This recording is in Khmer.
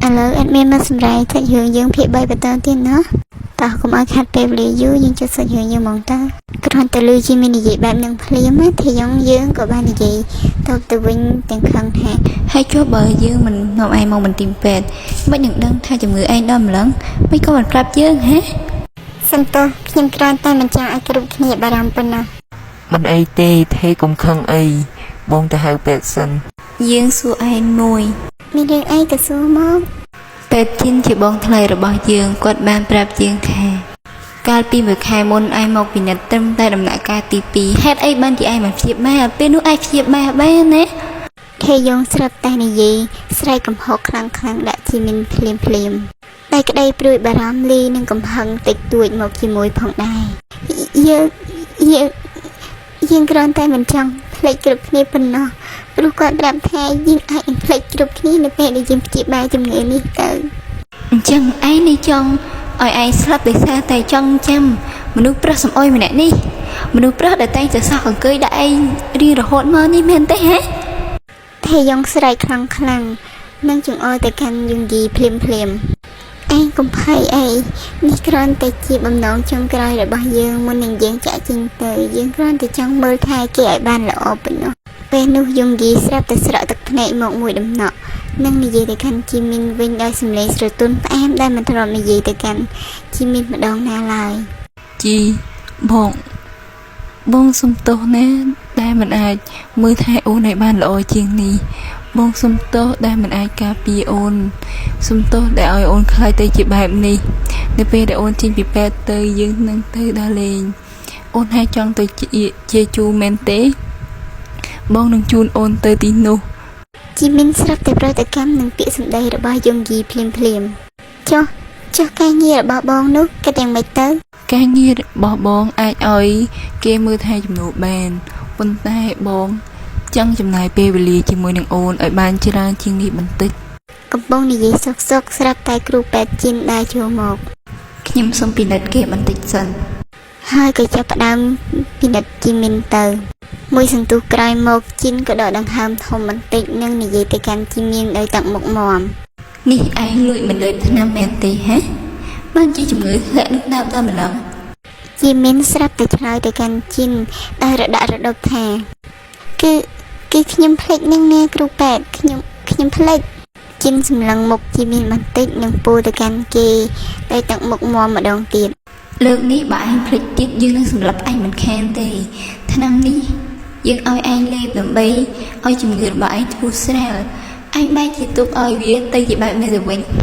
ឥឡូវ admin មកសម្រាយសាច់រឿងយើងភាគ3បន្តទៀតណាតោះកុំឲ្យខាត់ពេលវេលាយូរយើងចុះសាច់រឿងយើងហ្មងតើគ្រាន់តែឮជាមាននិយាយបែបនឹងភ្លាមណាធីយ៉ងយើងក៏បាននិយាយតបទៅវិញទាំងខឹងថា ហើយចុះបើយើងមិននាំឯងមកមន្ទីរពេទ្យមិននឹងដឹងថាជំងឺឯងដល់ម្លឹងមិនក៏មិនប្រាប់យើងហ៎ សំទោសខ្ញុំគ្រាន់តែមិនចង់ឲ្យគ្រប់គ្នាបារម្ភប៉ុណ្ណោះ មិនអីទេថេកុំខឹងអីបងទៅហៅពេទ្យសិន យើងសួរឯងមួយ មានរឿងអីក៏សួរមក ពេទ្យជីនជាបងថ្លៃរបស់យើងគាត់បានប្រាប់យើងថាកាលពីមួយខែមុនឯងមកពិនិត្យត្រឹមតែដំណាក់កាលទី2ហេតុអីបានជាឯងមិនព្យាបាលពេលនោះឯងព្យាបាលបានណា ថេយ៉ងស្រាប់តែនិយាយស្រែកកំហុកខ្លាំងខ្លាំងៗដាក់ជីមីនភ្លាមភ្លាមៗតែក្តីព្រួយបារម្ភលីនឹងកំហឹងតិចតួចមកជាមួយផងដែរយើងយើងយើងគ្រាន់តែមិនចង់ភ្លេចគ្រប់គ្នាប៉ុណ្ណោះព្រោះគាត់ប្រាប់ថាយើងអាចនឹងភ្លេចគ្រប់គ្នានៅពេលដែលយើងព្យាបាលជំងឺនេះទៅ អញ្ចឹងឯងនេះចង់ឲ្យឯងស្លាប់ដោយសារតែចង់ចាំមនុស្សប្រុសសំអុយម្នាក់នេះមនុស្សប្រុសដែលតែងតែសោះអង្គុយដាក់ឯងរៀងរហូតមកនេះមែនទេហ៎ ថេយ៉ងស្រែកខ្លាំងខ្លាំងៗនិងចង្អុលទៅកាន់យុងគីភ្លាមភ្លាមៗឯងកុំភ័យអីនេះគ្រាន់តែជាបំណងចុងក្រោយរបស់យើងមុននឹងយើងចាក់ចេញទៅយើងគ្រាន់តែចង់មើលថែគេឲ្យបានល្អប៉ុណ្ណោះពេលនោះយុងគីស្រាប់តែស្រក់ទឹកភ្នែកមកមួយដំណក់និងនិយាយទៅកាន់ជីមីនវិញដោយសំឡេងស្រទន់ផ្អែមដែលមិនធ្លាប់និយាយទៅកាន់ជីមីនម្ដងណាឡើយ ជីបងបងសុំទោសណាដែលមិនអាចមើលថែអូនឲ្យបានល្អជាងនេះបងសុំទោសដែលមិនអាចការពារអូនសុំទោសដែលឲ្យអូនខ្លាចទៅជាបែបនេះនៅពេលដែលអូនចេញពីពេទ្យទៅយើងនឹងទៅដើរលេងអូនហើយចង់ទៅជាជាជូមែនទេ បងនឹងជូនអូនទៅទីនោះ ជីមីនស្រាប់តែប្រតិកម្មនឹងពាក្យសម្ដីរបស់យុងគីភ្លាមភ្លាមៗចុះចុះការងាររបស់បងនោះគិតយ៉ាងម៉េចទៅ ការងាររបស់បងអាចឲ្យគេមើលថែជំនួសបានប៉ុន្តែបងចង់ចំណាយពេលវេលាជាមួយនឹងអូនឲ្យបានច្រើនជាងនេះបន្តិច កំពុងនិយាយសុកសុកស្រាប់តែគ្រូពេទ្យជីនដើរចូលមក ខ្ញុំសូមពិនិត្យគេបន្តិចសិន ហើយក៏ចាប់ផ្ដើមពិនិត្យជីមីនទៅ មួយសន្ទុះក្រោយមកជីនក៏ដកដង្ហើមធំបន្តិចនិងនិយាយទៅកាន់ជីមីនដោយទឹកមុខមាំ នេះឯងលួចមិនលើថ្នាំមែនទេហ៎បានជាជំងឺធ្លាក់នោះដើមដល់ម្លឹង ជីមីនស្រាប់តែឆ្លើយទៅកាន់ជីនដោយរដាក់រដប់ថាគឺគឺខ្ញុំភ្លេចនឹងណាគ្រូពេទ្យខ្ញុំខ្ញុំភ្លេចជីនសម្លឹងមុខជីមីនបន្តិចនិងពោលទៅកាន់គេដោយទឹកមុខមាំម្ដងទៀត លើកនេះបើឯងភ្លេចទៀតយើងនឹងសម្លាប់ឯងមិនខានទេថ្នាំនេះយើងឲ្យឯងលេបដើម្បីឲ្យជំងឺរបស់ឯងធូរស្រាលឯងបែរជាទុកឲ្យវាទៅជាបែបនេះទៅវិញ។